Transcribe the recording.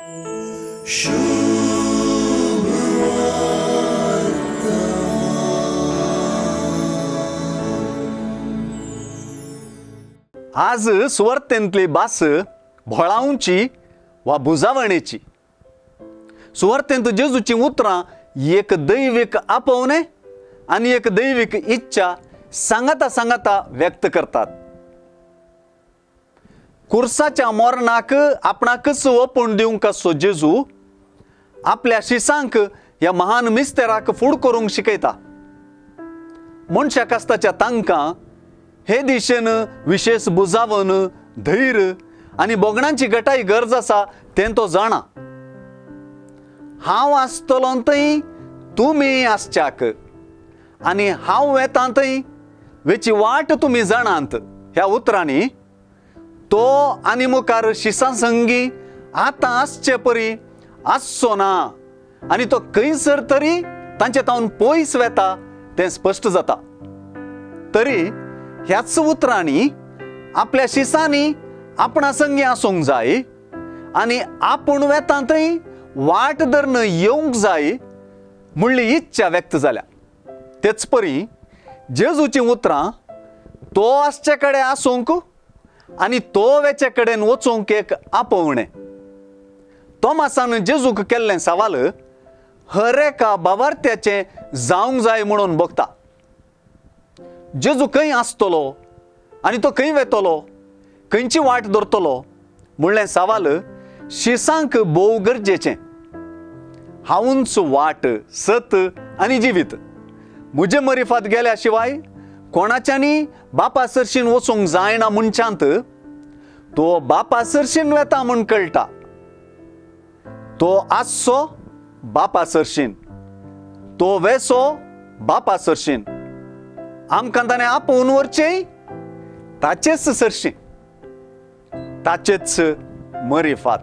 आज सुवार्तेंतली भास भोळावची वा बुजावणेची. सुवार्तेंत जेजूचीं उतरां एक दैवीक आपोवणें आनी एक दैवीक इच्छा सांगाता सांगाता व्यक्त करतात. कुर्साच्या मरणाक आपणाकच ओपून दिवंक आसचो जेजू आपल्या शिसांक ह्या महान मिस्तेराक फूड करूंक शिकयता. मनशाक आसताच्या तांकां हे दिशेन विशेश बुजावन धैर्य आनी बोगणांची गटाय गरज आसा तें तो जाणा. हांव आसतलो थंय तुमी आसच्याक आनी हांव वेता थंय वेची वाट तुमी जाणात ह्या उतरांनी तो आनी मुखार शिसां संगी आतां आसचे परी आसचो ना आनी तो खंयसर तरी तांचे तावन पयस वेता तें स्पश्ट जाता. तरी ह्याच उतरांनी आपल्या शिसांनी आपणा संगी आसूंक जाय आनी आपूण वेता थंय वाट धरून येवंक जाय म्हणली इच्छा व्यक्त जाल्या. तेच परी जेजूचीं उतरां तो आसचे कडेन आसूंक आनी तो वेचे कडेन वचूंक एक आपोवणें. तोमासान जेजूक केल्लें सवाल हर एका बावार्थ्याचें जावंक जाय म्हणून बघता. जेजू खंय आसतलो आनी तो खंय वेतलो, खंयची वाट धरतलो म्हणलें सवाल शिसांक भोव गरजेचें. हांवूच वाट, सत आनी जिवीत. म्हजे मरिफात गेल्या शिवाय कोणाच्यांनी बापा सरशीन वचूंक जायना म्हणच्यांत तो बापा सरशीन वेता म्हूण कळटा. तो आसचो बापा सरशीन, तो वेसो बापा सरशीन, आमकां ताणें आपोवन व्हरचें ताचेच सरशीन, ताचेच मरिफात.